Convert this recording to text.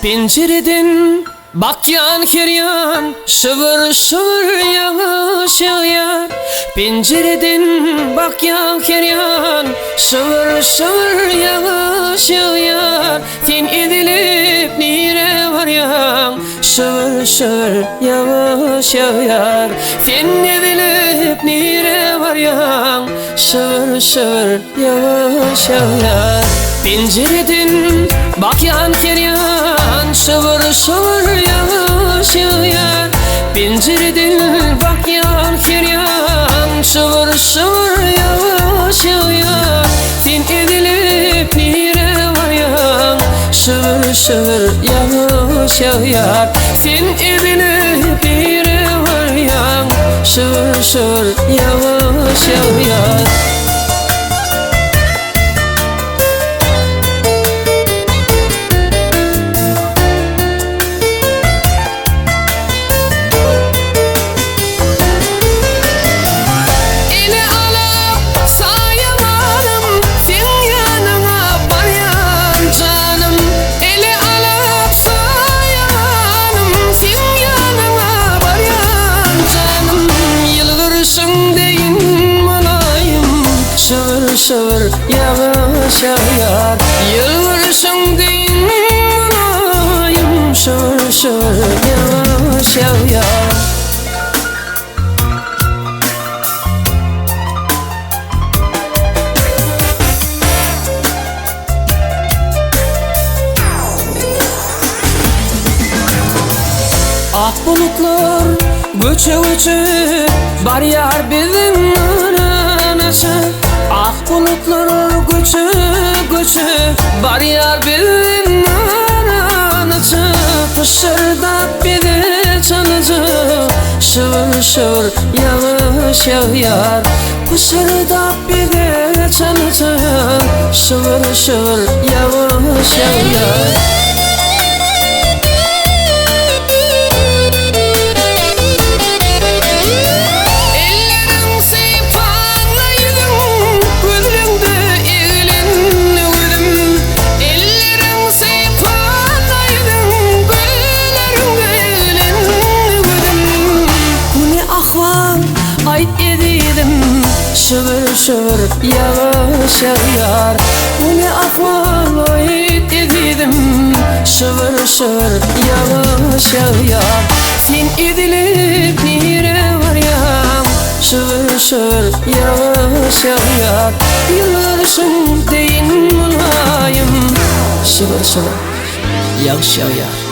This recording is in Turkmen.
Penjireden bakýan her ýan, Şybyr-şybyr ýagyş ýagýar. Penjireden bakýan her ýan, Şybyr-şybyr ýagyş ýagýar. Sen ezilip nirä barýaň, Şybyr-şybyr ýagyş ýagýar. Sen ezilip nirä barýaň, Şybyr-şybyr ýagyş ýagýar. Penjireden bakýan her ýan, Şybyr-şybyr ýagyş ýagýar. Penjireden bakýan her ýan, Şybyr-şybyr ýagyş ýagýar. Sen ezilip nirä barýaň, Şybyr-şybyr ýagyş ýagýar. Sen ezilip nirä barýaň, Şybyr-şybyr ýagyş ýagýar. Ele alyp saýawanym, Seň ýanyňa barýan janym. Ele alyp saýawanym, Seň ýanyňa barýan janym. Ýylgyryşyň deýin mylaýym, Şybyr-şybyr ýagyş ýagýar. Ýylgyryşyň deýin mylaýym, Şybyr-şybyr ýagyş ýagýar. Ak bulutlar göçe-göçe barýar biziň aranaşa. Ak bulutlar göçe-göçe barýar biziň aranaşa. Pyşyrdap bize çalaja şybyr-şybyr ýagyş ýagýar. Pyşyrdap bize çalaja şybyr-şybyr ýagyş ýagýar. Elleriň sypanda ýüzüň, gözleňde eglendi gözüm. Elleriň sypanda ýüzüň, gözleriňde eglendi gözüm. Bu ne ahwal, aýt ezizim, şybyr-şybyr ýagyş ýagýar. Bu ne ahwal, aýt ezizim, şybyr-şybyr ýagyş ýagýar. Sen ezilip nirä barýaň, şybyr-şybyr ýagyş ýagýar. Ýylgyryşyň deýin mylaýym, şybyr-şybyr ýagyş ýagýar.